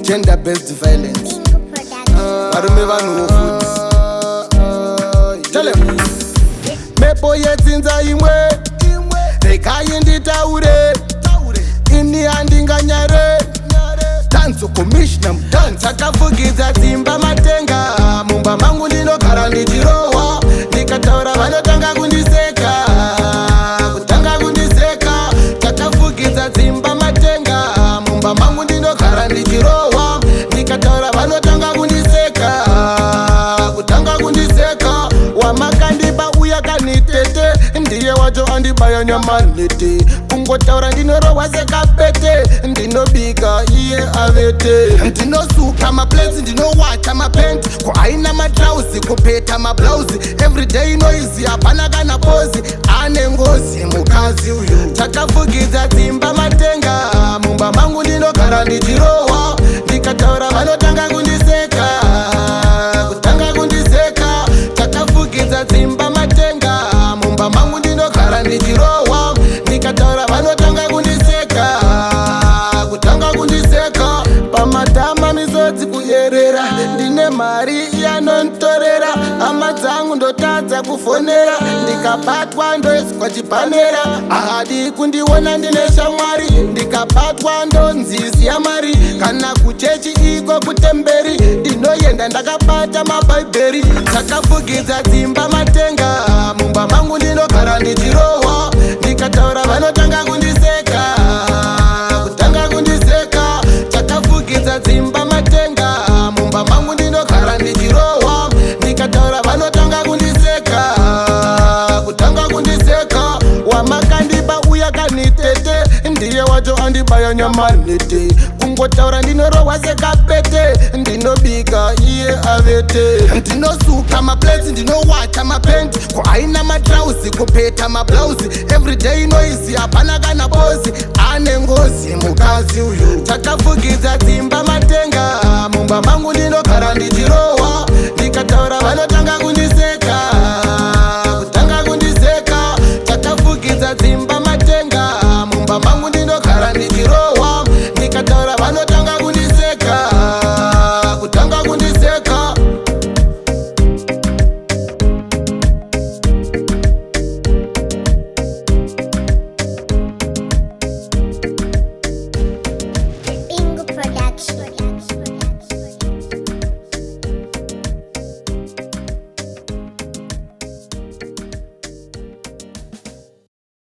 Gender based violence. Varume vanhuwo futi. Tell 'em. Mhepo yedzinza imwe, regai nditaure, ini handinganyare. Tanzo Commissioner Mudanzi. Takafukidza dzimba matenga, mumba mangu ndinogara ndichirohwa. Ndikataura vanotanga kundiseka, kutanga kundiseka. Takafukidza dzimba matenga, mumba mangu ndinogara ndichirohwa. Ndikataura vanotanga kundiseka, kutanga kundiseka. Wamakandipa uya kanitete, ndiye wacho andibaya nyamanete. Kungotaura ndinorohwa sekapete. Ndinobika iye avete, ndinosuka maplates, ndinowacha mapenti, kuaina matrauzi, kupeta mablauzi. Everyday noise, hapana kana pause. Ane ngozi mukadzi uyu. Takafukidza dzimba matenga, mumba mangu ndinogara ndichirohwa. Ndikataura vanotanga kundiseka, kutanga kundiseka. Takafukidza dzimba matenga, mumba mangu ndinogara ndichirohwa. Ndikataura vanotanga kundiseka, kutanga kundiseka. Pamatama misodzi kuyerera, ndine mari yanonditorera. Hama dzangu ndotadza kufonera, ndikabatwa ndoiswa chipanera. Ahadi kundiona ndine shamwari, ndikabatwa ndonzi siya mari. Kana kuchechi iko kutemberi, ndinoenda ndakabata mabhaibheri. Takafukidza dzimba matenga, mumba mangu ndinogara ndichirohwa. Ndikataura vanotanga kundiseka, kutanga kundiseka. Takafukidza dzimba matenga, mumba mangu ndinogara ndichirohwa. Ndikataura vanotanga kundiseka, kutanga kundiseka. Wamakandipa uya kanitete, ndiye wacho andibaya nyamanete. Kungotaura ndinorohwa sekapete. Ndinobika iye avete, ndinosuka maplates, ndinowacha mapenti, kuaina matrauzi, kupeta mablauzi. Everyday noise, hapana kana pause. Ane ngozi mukadzi uyu. Takafukidza dzimba matenga.